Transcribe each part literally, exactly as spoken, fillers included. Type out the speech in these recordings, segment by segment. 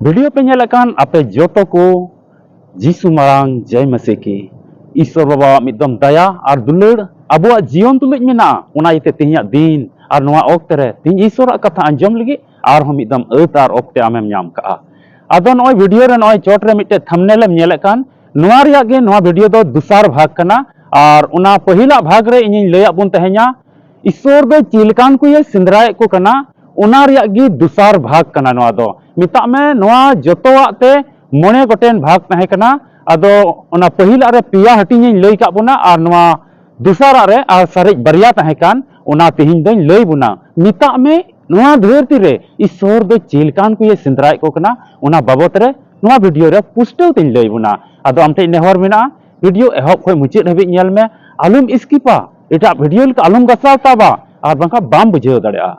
Video ᱯᱮ ᱧᱮᱞᱮᱫ ᱠᱟᱱ ᱟᱯᱮ ᱡᱚᱛᱚ ᱠᱚ, ᱡᱤᱥᱩ ᱢᱟᱨᱟᱝ ᱡᱚᱭ ᱢᱟᱥᱤ ᱠᱤ᱾ ᱤᱥᱥᱚᱨ ᱵᱟᱵᱟᱣᱟᱜ ᱢᱤᱫ ᱫᱚᱢ ᱫᱟᱭᱟ ᱟᱨ ᱫᱩᱞᱟᱹᱲ ᱟᱵᱚᱣᱟᱜ ᱡᱤᱭᱚᱱ ᱛᱩᱞᱩᱡ ᱢᱮᱱᱟᱜᱼᱟ᱾ ᱚᱱᱟ ᱤᱭᱟᱹᱛᱮ ᱛᱮᱦᱮᱧᱟᱜ ᱫᱤᱱ ᱟᱨ ᱱᱚᱣᱟ ᱚᱠᱛᱮ ᱨᱮ ᱛᱮᱦᱮᱧ ᱤᱥᱥᱚᱨᱟᱜ ᱠᱟᱛᱷᱟ ᱟᱸᱡᱚᱢ ᱞᱟᱹᱜᱤᱫ ᱟᱨᱦᱚᱸ ᱢᱤᱫ ᱫᱚᱢ ᱟᱹᱛ ᱟᱨ ᱚᱠᱛᱮ ᱟᱢᱮᱢ ᱧᱟᱢ ᱠᱟᱜᱼᱟ᱾ ᱟᱫᱚ ᱱᱚᱜᱼᱚᱭ ᱵᱷᱤᱰᱤᱭᱳ ᱨᱮ ᱱᱚᱜᱼᱚᱭ ᱪᱚᱴ ᱨᱮ ᱢᱤᱫᱴᱮᱡ ᱛᱷᱟᱢᱵᱱᱮᱞ ᱮᱢ ᱧᱮᱞᱮᱫ ᱠᱟᱱ, ᱱᱚᱣᱟ ᱨᱮᱭᱟᱜ ᱜᱮ ᱱᱚᱣᱟ ᱵᱷᱤᱰᱤᱭᱳ ᱫᱚ ᱫᱚᱥᱟᱨ ᱵᱷᱟᱜᱽ ᱠᱟᱱᱟ᱾ ᱟᱨ ᱚᱱᱟ ᱯᱟᱹᱦᱤᱞᱟᱜ ᱵᱷᱟᱜᱽ ᱨᱮ ᱤᱧᱤᱧ ᱞᱟᱹᱭᱟᱫ ᱵᱚᱱ ᱛᱟᱦᱮᱸᱧᱟ, ᱤᱥᱥᱚᱨ ᱫᱚ ᱪᱮᱫ ᱞᱮᱠᱟᱱ ᱠᱚᱭᱮ ᱥᱮᱸᱫᱽᱨᱟᱭᱮᱫ ᱠᱚ ᱠᱟᱱᱟ, ᱚᱱᱟ ᱨᱮᱭᱟᱜ ᱜᱮ ᱫᱚᱥᱟᱨ ᱵᱷᱟᱜᱽ ᱠᱟᱱᱟ ᱱᱚᱣᱟ ᱫᱚ᱾ ᱢᱮᱛᱟᱜ ᱢᱮ, ᱱᱚᱣᱟ ᱡᱚᱛᱚᱣᱟᱜ ᱛᱮ ᱢᱚᱬᱮ ᱜᱚᱴᱮᱱ ᱵᱷᱟᱜᱽ ᱛᱟᱦᱮᱸ ᱠᱟᱱᱟ᱾ ᱟᱫᱚ ᱚᱱᱟ ᱯᱟᱹᱦᱤᱞᱟᱜ ᱨᱮ ᱯᱮᱭᱟ ᱦᱟᱹᱴᱤᱧ ᱤᱧ ᱞᱟᱹᱭ ᱠᱟᱜ ᱵᱚᱱᱟ, ᱟᱨ ᱱᱚᱣᱟ ᱫᱚᱥᱟᱨᱟᱜ ᱨᱮ ᱟᱨ ᱥᱟᱨᱮᱡ ᱵᱟᱨᱭᱟ ᱛᱟᱦᱮᱸ ᱠᱟᱱ, ᱚᱱᱟ ᱛᱮᱦᱮᱧ ᱫᱚᱧ ᱞᱟᱹᱭ ᱵᱚᱱᱟ᱾ ᱢᱮᱛᱟᱜ ᱢᱮ, ᱱᱚᱣᱟ ᱫᱷᱟᱹᱨᱛᱤ ᱨᱮ ᱤᱥᱥᱚᱨ ᱫᱚ ᱪᱮᱫ ᱞᱮᱠᱟᱱ ᱠᱚᱭᱮ ᱥᱮᱸᱫᱽᱨᱟᱭᱮᱫ ᱠᱚ ᱠᱟᱱᱟ, ᱚᱱᱟ ᱵᱟᱵᱚᱛ ᱨᱮ ᱱᱚᱣᱟ ᱵᱷᱤᱰᱤᱭᱳ ᱨᱮ ᱯᱩᱥᱴᱟᱹᱣ ᱛᱮᱧ ᱞᱟᱹᱭ ᱵᱚᱱᱟ᱾ ᱟᱫᱚ ᱟᱢ ᱴᱷᱮᱱ ᱱᱮᱦᱚᱨ ᱢᱮᱱᱟᱜᱼᱟ, ᱵᱷᱤᱰᱤᱭᱳ ᱮᱦᱚᱵ ᱠᱷᱚᱱ ᱢᱩᱪᱟᱹᱫ ᱦᱟᱹᱵᱤᱡ ᱧᱮᱞ ᱢᱮ, ᱟᱞᱚᱢ ᱥᱠᱤᱯᱟ, ᱮᱴᱟᱜ ᱵᱷᱤᱰᱤᱭᱳ ᱞᱮᱠᱟ ᱟᱞᱚᱢ ᱜᱟᱥᱟᱣ ᱛᱟᱵᱟ, ᱟᱨ ᱵᱟᱝᱠᱷᱟᱱ ᱵᱟᱢ ᱵᱩᱡᱷᱟᱹᱣ ᱫᱟᱲᱮᱭᱟᱜᱼᱟ᱾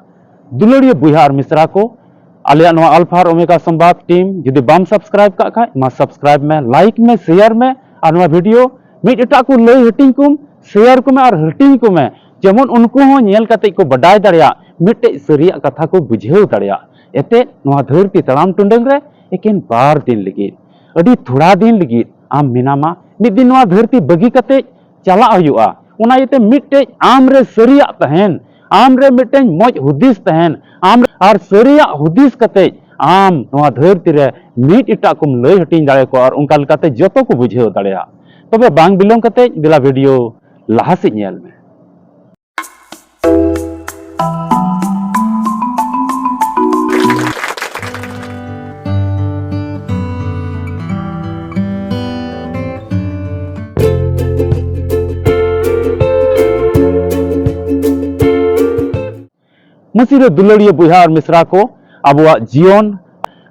ᱫᱩᱞᱟᱹᱲᱤᱭᱟᱹ ᱵᱚᱭᱦᱟ ᱟᱨ ᱢᱤᱥᱨᱟ ᱠᱚ, ᱟᱞᱮᱭᱟᱜ ᱱᱚᱣᱟ ᱟᱞᱯᱷᱟ ᱟᱨ ᱳᱢᱮᱜᱟ ᱥᱚᱢᱵᱟᱫ ᱴᱤᱢ ᱡᱩᱫᱤ ᱵᱟᱢ ᱥᱟᱵᱥᱠᱨᱟᱭᱤᱵ ᱠᱟᱜ ᱠᱷᱟᱡ, ᱢᱟ ᱥᱟᱵᱥᱠᱨᱟᱭᱤᱵ ᱢᱮ, ᱞᱟᱭᱤᱠ ᱢᱮ, ᱥᱮᱭᱟᱨ ᱢᱮ, ᱟᱨ ᱱᱚᱣᱟ ᱵᱷᱤᱰᱤᱭᱳ ᱢᱤᱫ ᱮᱴᱟᱜ ᱠᱚ ᱞᱟᱹᱭ ᱦᱟᱹᱴᱤᱧ ᱠᱚᱢ, ᱥᱮᱭᱟᱨ ᱠᱚᱢᱮ ᱟᱨ ᱦᱟᱹᱴᱤᱧ ᱠᱚᱢᱮ, ᱡᱮᱢᱚᱱ ᱩᱱᱠᱩ ᱦᱚᱸ ᱧᱮᱞ ᱠᱟᱛᱮ ᱠᱚ ᱵᱟᱰᱟᱭ ᱫᱟᱲᱮᱭᱟᱜ, ᱢᱤᱫᱴᱮᱡ ᱥᱟᱹᱨᱤᱭᱟᱜ ᱠᱟᱛᱷᱟ ᱠᱚ ᱵᱩᱡᱷᱟᱹᱣ ᱫᱟᱲᱮᱭᱟᱜ᱾ ᱮᱛᱮᱫ ᱱᱚᱣᱟ ᱫᱷᱟᱹᱨᱛᱤ ᱛᱟᱲᱟᱢ ᱴᱩᱰᱟᱹᱝ ᱨᱮ ᱮᱠᱮᱱ ᱵᱟᱨ ᱫᱤᱱ ᱞᱟᱹᱜᱤᱫ, ᱟᱹᱰᱤ ᱛᱷᱚᱲᱟ ᱫᱤᱱ ᱞᱟᱹᱜᱤᱫ ᱟᱢ ᱢᱮᱱᱟᱢᱟ᱾ ᱢᱤᱫ ᱫᱤᱱ ᱱᱚᱣᱟ ᱫᱷᱟᱹᱨᱛᱤ ᱵᱟᱹᱜᱤ ᱠᱟᱛᱮ ᱪᱟᱞᱟᱜ ᱦᱩᱭᱩᱜᱼᱟ᱾ ᱚᱱᱟ ᱤᱭᱟᱹᱛᱮ ᱢᱤᱫᱴᱮᱡ ᱟᱢ ᱨᱮ ᱥᱟᱹᱨᱤᱭᱟᱜ ᱛᱟᱦᱮᱱ, ᱟᱢ ᱨᱮ ᱢᱤᱫᱴᱮᱱ ᱢᱚᱡᱽ ᱦᱩᱫᱤᱥ ᱛᱟᱦᱮᱱ, ᱟᱢ ᱟᱨ ᱥᱟᱹᱨᱤᱭᱟᱜ ᱦᱩᱫᱤᱥ ᱠᱟᱛᱮ ᱟᱢ ᱱᱚᱣᱟ ᱫᱷᱟᱹᱨᱛᱤ ᱨᱮ ᱢᱤᱫ ᱮᱴᱟᱜ ᱠᱚᱢ ᱞᱟᱹᱭ ᱦᱟᱹᱴᱤᱧ ᱫᱟᱲᱮ ᱠᱚᱣᱟ ᱟᱨ ᱚᱱᱠᱟ ᱞᱮᱠᱟᱛᱮ ᱡᱚᱛᱚ ᱠᱚ ᱵᱩᱡᱷᱟᱹᱣ ᱫᱟᱲᱮᱭᱟᱜᱼᱟ᱾ ᱛᱚᱵᱮ ᱵᱟᱝ ᱵᱤᱞᱚᱢ ᱠᱟᱛᱮ ᱫᱮᱞᱟ ᱵᱷᱤᱰᱤᱭᱳ ᱞᱟᱦᱟ ᱥᱮᱫ ᱧᱮᱞ ᱢᱮ᱾ ᱢᱟᱹᱥᱤ ᱨᱮ ᱫᱩᱞᱟᱹᱲᱤᱭᱟᱹ ᱵᱚᱭᱦᱟ ᱟᱨ ᱢᱤᱥᱨᱟ ᱠᱚ, ᱟᱵᱚᱣᱟᱜ ᱡᱤᱭᱚᱱ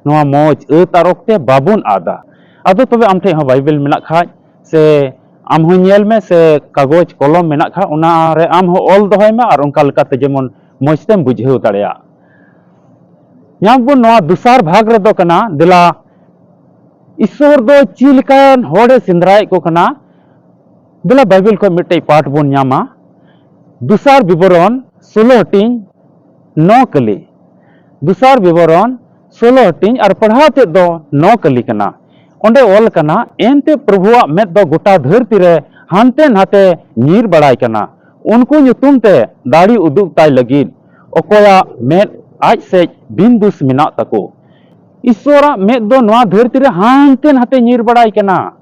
ᱱᱚᱣᱟ ᱢᱚᱡᱽ ᱟᱹᱛ ᱟᱨ ᱚᱠᱛᱮ ᱵᱟᱵᱚᱱ ᱟᱫᱟ᱾ ᱟᱫᱚ ᱛᱚᱵᱮ ᱟᱢ ᱴᱷᱮᱱ ᱦᱚᱸ ᱵᱟᱭᱵᱮᱞ ᱢᱮᱱᱟᱜ ᱠᱷᱟᱡ, ᱥᱮ ᱟᱢ ᱦᱚᱸ ᱧᱮᱞ ᱢᱮ, ᱥᱮ ᱠᱟᱜᱚᱡᱽ ᱠᱚᱞᱚᱢ ᱢᱮᱱᱟᱜ ᱠᱷᱟᱡ, ᱚᱱᱟ ᱨᱮ ᱟᱢ ᱦᱚᱸ ᱚᱞ ᱫᱚᱦᱚᱭ ᱢᱮ ᱟᱨ ᱚᱱᱠᱟ ᱞᱮᱠᱟᱛᱮ ᱡᱮᱢᱚᱱ ᱢᱚᱡᱽ ᱛᱮᱢ ᱵᱩᱡᱷᱟᱹᱣ ᱫᱟᱲᱮᱭᱟᱜ᱾ ᱧᱟᱢ ᱵᱚᱱ ᱱᱚᱣᱟ ᱫᱚᱥᱟᱨ ᱵᱷᱟᱜᱽ ᱨᱮᱫᱚ ᱠᱟᱱᱟ, ᱫᱮᱞᱟ ᱤᱥᱥᱚᱨ ᱫᱚ ᱪᱮᱫ ᱞᱮᱠᱟᱱ ᱦᱚᱲᱮ ᱥᱮᱸᱫᱽᱨᱟᱭᱮᱫ ᱠᱚ ᱠᱟᱱᱟ? ᱫᱮᱞᱟ ᱵᱟᱭᱵᱮᱞ ᱠᱷᱚᱱ ᱢᱤᱫᱴᱮᱡ ᱯᱟᱴ ᱵᱚᱱ ᱧᱟᱢᱟ᱾ ᱫᱚᱥᱟᱨ ᱵᱤᱵᱚᱨᱚᱱ ᱥᱳᱞᱳ ᱦᱟᱹᱴᱤᱧ ᱱᱚ ᱠᱟᱹᱞᱤ᱾ ᱫᱚᱥᱟᱨ ᱵᱤᱵᱚᱨᱚᱱ ᱥᱳᱞᱳ ᱦᱟᱹᱴᱤᱧ ᱟᱨ ᱯᱟᱲᱦᱟᱣ ᱛᱮᱫ ᱫᱚ ᱱᱚ ᱠᱟᱹᱞᱤ ᱠᱟᱱᱟ᱾ ᱚᱸᱰᱮ ᱚᱞ ᱠᱟᱱᱟ, ᱮᱱᱛᱮ ᱯᱨᱚᱵᱷᱩᱣᱟᱜ ᱢᱮᱫ ᱫᱚ ᱜᱚᱴᱟ ᱫᱷᱟᱹᱨᱛᱤ ᱨᱮ ᱦᱟᱱᱛᱮ ᱱᱟᱛᱮ ᱧᱤᱨ ᱵᱟᱲᱟᱭ ᱠᱟᱱᱟ᱾ ᱩᱱᱠᱩ ᱧᱩᱛᱩᱢ ᱛᱮ ᱫᱟᱲᱮ ᱩᱫᱩᱜ ᱛᱟᱭ ᱞᱟᱹᱜᱤᱫ ᱚᱠᱚᱭᱟᱜ ᱢᱮᱫ ᱟᱡ ᱥᱮᱡ ᱵᱤᱱ ᱫᱩᱥ ᱢᱮᱱᱟᱜ ᱛᱟᱠᱚ᱾ ᱤᱥᱣᱚᱨᱟᱜ ᱢᱮᱫ ᱫᱚ ᱱᱚᱣᱟ ᱫᱷᱟᱹᱨᱛᱤ ᱨᱮ ᱦᱟᱱᱛᱮ ᱱᱟᱛᱮ ᱧᱤᱨ ᱵᱟᱲᱟᱭ ᱠᱟᱱᱟ᱾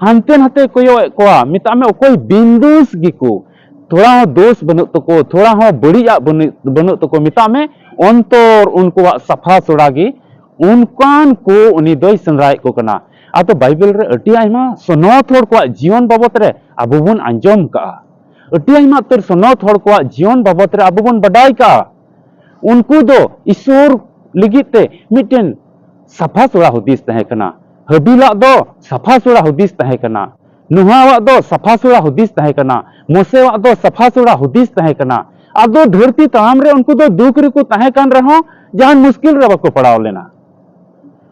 ᱦᱟᱱᱛᱮ ᱱᱟᱛᱮ ᱠᱚᱭᱚᱜ ᱮᱫ ᱠᱚᱣᱟ, ᱢᱮᱛᱟᱜ ᱢᱮ ᱚᱠᱚᱭ ᱵᱤᱱᱫᱩᱥ ᱜᱮᱠᱚ, ᱛᱷᱚᱲᱟ ᱦᱚᱸ ᱫᱳᱥ ᱵᱟᱹᱱᱩᱜ ᱛᱟᱠᱚ, ᱛᱷᱚᱲᱟ ᱦᱚᱸ ᱵᱟᱹᱲᱤᱡᱟᱜ ᱵᱟᱹᱱᱩᱜ, ᱵᱟᱹᱱᱩᱜ ᱛᱟᱠᱚ, ᱢᱮᱛᱟᱜ ᱢᱮ ᱚᱱᱛᱚᱨ ᱩᱱᱠᱩᱣᱟᱜ ᱥᱟᱯᱷᱟ ᱥᱩᱲᱟ ᱜᱮ, ᱚᱱᱠᱟᱱ ᱠᱚ ᱩᱱᱤ ᱫᱚᱭ ᱥᱮᱸᱫᱽᱨᱟᱭᱮᱫ ᱠᱚ ᱠᱟᱱᱟ᱾ ᱟᱫᱚ ᱵᱟᱭᱵᱮᱞ ᱨᱮ ᱟᱹᱰᱤ ᱟᱭᱢᱟ ᱥᱚᱱᱚᱛ ᱦᱚᱲ ᱠᱚᱣᱟᱜ ᱡᱤᱭᱚᱱ ᱵᱟᱵᱚᱛ ᱨᱮ ᱟᱵᱚ ᱵᱚᱱ ᱟᱸᱡᱚᱢ ᱠᱟᱜᱼᱟ, ᱟᱹᱰᱤ ᱟᱭᱢᱟ ᱩᱛᱟᱹᱨ ᱥᱚᱱᱚᱛ ᱦᱚᱲ ᱠᱚᱣᱟᱜ ᱡᱤᱭᱚᱱ ᱵᱟᱵᱚᱛ ᱨᱮ ᱟᱵᱚ ᱵᱚᱱ ᱵᱟᱰᱟᱭ ᱠᱟᱜᱼᱟ᱾ ᱩᱱᱠᱩ ᱫᱚ ᱤᱥᱚᱨ ᱞᱟᱹᱜᱤᱫ ᱛᱮ ᱢᱤᱫᱴᱮᱱ ᱥᱟᱯᱷᱟ ᱥᱩᱲᱟ ᱦᱩᱫᱤᱥ ᱛᱟᱦᱮᱸ ᱠᱟᱱᱟ᱾ ᱦᱟᱹᱵᱤᱞᱟᱜ ᱫᱚ ᱥᱟᱯᱷᱟ ᱥᱩᱲᱟ ᱦᱩᱫᱤᱥ ᱛᱟᱦᱮᱸ ᱠᱟᱱᱟ, ᱱᱩᱦᱟᱣᱟᱜ ᱫᱚ ᱥᱟᱯᱷᱟ ᱥᱩᱲᱟ ᱦᱩᱫᱤᱥ ᱛᱟᱦᱮᱸ ᱠᱟᱱᱟ, ᱢᱚᱥᱮᱣᱟᱜ ᱫᱚ ᱥᱟᱯᱷᱟ ᱥᱩᱲᱟ ᱦᱩᱫᱤᱥ ᱛᱟᱦᱮᱸ ᱠᱟᱱᱟ᱾ ᱟᱫᱚ ᱫᱷᱟᱹᱨᱛᱤ ᱛᱟᱲᱟᱢ ᱨᱮ ᱩᱱᱠᱩ ᱫᱚ ᱫᱩᱠ ᱨᱮᱠᱚ ᱛᱟᱦᱮᱸ ᱠᱟᱱ ᱨᱮᱦᱚᱸ ᱡᱟᱦᱟᱱ ᱢᱩᱥᱠᱤᱞ ᱨᱮ ᱵᱟᱠᱚ ᱯᱟᱲᱟᱣ ᱞᱮᱱᱟ᱾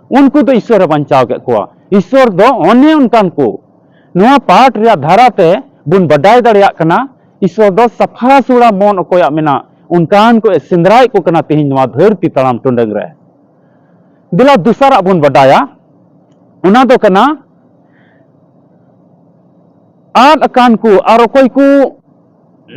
ᱩᱱᱠᱩ ᱫᱚ ᱤᱥᱚᱨᱮ ᱵᱟᱧᱪᱟᱣ ᱠᱮᱫ ᱠᱚᱣᱟ᱾ ᱤᱥᱚᱨ ᱫᱚ ᱚᱱᱮ ᱚᱱᱠᱟᱱ ᱠᱚ, ᱱᱚᱣᱟ ᱯᱟᱴ ᱨᱮᱭᱟᱜ ᱫᱷᱟᱨᱟ ᱛᱮ ᱵᱚᱱ ᱵᱟᱰᱟᱭ ᱫᱟᱲᱮᱭᱟᱜ ᱠᱟᱱᱟ, ᱤᱥᱚᱨ ᱫᱚ ᱥᱟᱯᱷᱟ ᱥᱩᱲᱟ ᱢᱚᱱ ᱚᱠᱚᱭᱟᱜ ᱢᱮᱱᱟᱜ, ᱚᱱᱠᱟᱱ ᱠᱚ ᱥᱮᱸᱫᱽᱨᱟᱭᱮᱫ ᱠᱚ ᱠᱟᱱᱟ ᱛᱮᱦᱮᱧ ᱱᱚᱣᱟ ᱫᱷᱟᱹᱨᱛᱤ ᱛᱟᱲᱟᱢ ᱴᱩᱰᱟᱹᱝ ᱨᱮ᱾ ᱫᱮᱞᱟ ᱫᱚᱥᱟᱨᱟᱜ ᱵᱚᱱ ᱵᱟᱰᱟᱭᱟ, ᱚᱱᱟ ᱫᱚ ᱠᱟᱱᱟ ᱟᱫ ᱟᱠᱟᱱ ᱠᱚ ᱟᱨ ᱚᱠᱚᱭ ᱠᱚ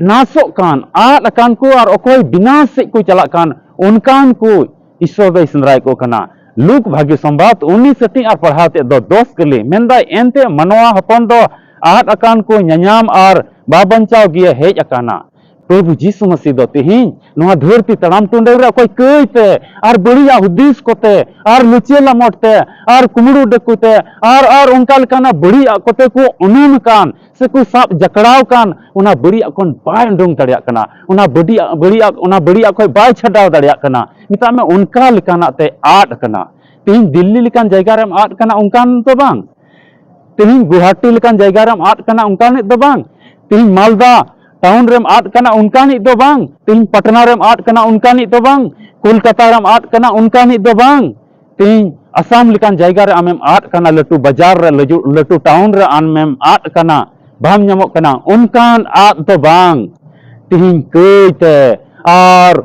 ᱱᱟᱥᱚᱜ ᱠᱟᱱ, ᱟᱫ ᱟᱠᱟᱱ ᱠᱚ ᱟᱨ ᱚᱠᱚᱭ ᱵᱤᱱᱟᱥ ᱥᱮᱫ ᱠᱚ ᱪᱟᱞᱟᱜ ᱠᱟᱱ, ᱚᱱᱠᱟᱱ ᱠᱚ ᱤᱥᱚᱨ ᱫᱚᱭ ᱥᱮᱸᱫᱽᱨᱟᱭᱮᱫ ᱠᱚ ᱠᱟᱱᱟ᱾ ᱞᱩᱠ ᱵᱷᱟᱹᱜᱤ ᱥᱚᱢᱵᱟᱫ ᱩᱱᱤᱥ ᱦᱟᱹᱴᱤᱧ ᱟᱨ ᱯᱟᱲᱦᱟᱣ ᱛᱮᱫ ᱫᱚ ᱫᱚᱥ ᱠᱟᱹᱞᱤ ᱢᱮᱱᱫᱟᱭ, ᱮᱱᱛᱮ ᱢᱟᱱᱣᱟ ᱦᱚᱯᱚᱱ ᱫᱚ ᱟᱫ ᱟᱠᱟᱱ ᱠᱚ ᱧᱟᱧᱟᱢ ᱟᱨ ᱵᱟᱵᱟᱧᱪᱟᱣ ᱜᱮ ᱦᱮᱡ ᱟᱠᱟᱱᱟ᱾ ᱯᱨᱚᱵᱷᱩ ᱡᱤᱥᱩ ᱢᱟᱹᱥᱤ ᱫᱚ ᱛᱮᱦᱮᱧ ᱱᱚᱣᱟ ᱫᱷᱟᱹᱨᱛᱤ ᱛᱟᱲᱟᱢ ᱴᱩᱰᱟᱹᱝ ᱨᱮ ᱚᱠᱚᱭ ᱠᱟᱹᱭ ᱛᱮ ᱟᱨ ᱵᱟᱹᱲᱤᱡᱟᱜ ᱦᱩᱫᱤᱥ ᱠᱚᱛᱮ ᱟᱨ ᱞᱩᱪᱟᱹ ᱞᱟᱢᱚᱴ ᱛᱮ ᱟᱨ ᱠᱩᱢᱲᱩ ᱰᱟᱹᱠᱩ ᱛᱮ ᱟᱨ, ᱟᱨ ᱚᱱᱠᱟ ᱞᱮᱠᱟᱱᱟᱜ ᱵᱟᱹᱲᱤᱡᱟᱜ ᱠᱚᱛᱮ ᱠᱚ ᱩᱱᱩᱢ ᱟᱠᱟᱱ ᱥᱮ ᱠᱚ ᱥᱟᱵ ᱡᱟᱠᱲᱟᱣ ᱟᱠᱟᱱ, ᱚᱱᱟ ᱵᱟᱹᱲᱤᱡᱟᱜ ᱠᱷᱚᱱ ᱵᱟᱭ ᱩᱰᱩᱝ ᱫᱟᱲᱮᱭᱟᱜ ᱠᱟᱱᱟ, ᱚᱱᱟ ᱵᱟᱹᱲᱤᱡᱟᱜ, ᱵᱟᱹᱲᱤᱡᱟᱜ, ᱚᱱᱟ ᱵᱟᱹᱲᱤᱡᱟᱜ ᱠᱷᱚᱱ ᱵᱟᱭ ᱪᱷᱟᱰᱟᱣ ᱫᱟᱲᱮᱭᱟᱜ ᱠᱟᱱᱟ᱾ ᱢᱮᱛᱟᱜ ᱢᱮ ᱚᱱᱠᱟ ᱞᱮᱠᱟᱱᱟᱜ ᱛᱮ ᱟᱫ ᱟᱠᱟᱱᱟ᱾ ᱛᱮᱦᱮᱧ ᱫᱤᱞᱞᱤ ᱞᱮᱠᱟᱱ ᱡᱟᱭᱜᱟ ᱨᱮᱢ ᱟᱫ ᱠᱟᱱᱟ, ᱚᱱᱠᱟᱱ ᱫᱚ ᱵᱟᱝ᱾ ᱛᱮᱦᱮᱧ ᱜᱩᱣᱟᱦᱟᱴᱤ ᱞᱮᱠᱟᱱ ᱡᱟᱭᱜᱟ ᱨᱮᱢ ᱟᱫ ᱠᱟᱱᱟ, ᱚᱱᱠᱟᱱᱤᱡ ᱫᱚ ᱵᱟᱝ᱾ ᱛᱮᱦᱮᱧ ᱢᱟᱞᱫᱟ ᱴᱟᱣᱩᱱ ᱨᱮᱢ ᱟᱫ ᱠᱟᱱᱟ, ᱚᱱᱠᱟᱱᱤᱡ ᱫᱚ ᱵᱟᱝ᱾ ᱛᱮᱦᱮᱧ ᱯᱟᱴᱱᱟ ᱨᱮᱢ ᱟᱫ ᱠᱟᱱᱟ, ᱚᱱᱠᱟᱱᱤᱡ ᱫᱚ ᱵᱟᱝ᱾ ᱠᱳᱞᱠᱟᱛᱟ ᱨᱮᱢ ᱟᱫ ᱠᱟᱱᱟ, ᱚᱱᱠᱟᱱᱤᱡ ᱫᱚ ᱵᱟᱝ᱾ ᱛᱮᱦᱮᱧ ᱟᱥᱟᱢ ᱞᱮᱠᱟᱱ ᱡᱟᱭᱜᱟ ᱨᱮ ᱟᱢᱮᱢ ᱟᱫ ᱠᱟᱱᱟ, ᱞᱟᱹᱴᱩ ᱵᱟᱡᱟᱨ ᱨᱮ, ᱞᱟᱹᱴᱩ, ᱞᱟᱹᱴᱩ ᱴᱟᱣᱩᱱ ᱨᱮ ᱟᱢᱮᱢ ᱟᱫ ᱠᱟᱱᱟ, ᱵᱟᱢ ᱧᱟᱢᱚᱜ ᱠᱟᱱᱟ, ᱚᱱᱠᱟᱱ ᱟᱫ ᱫᱚ ᱵᱟᱝ᱾ ᱛᱮᱦᱮᱧ ᱠᱟᱹᱭᱛᱮ ᱟᱨ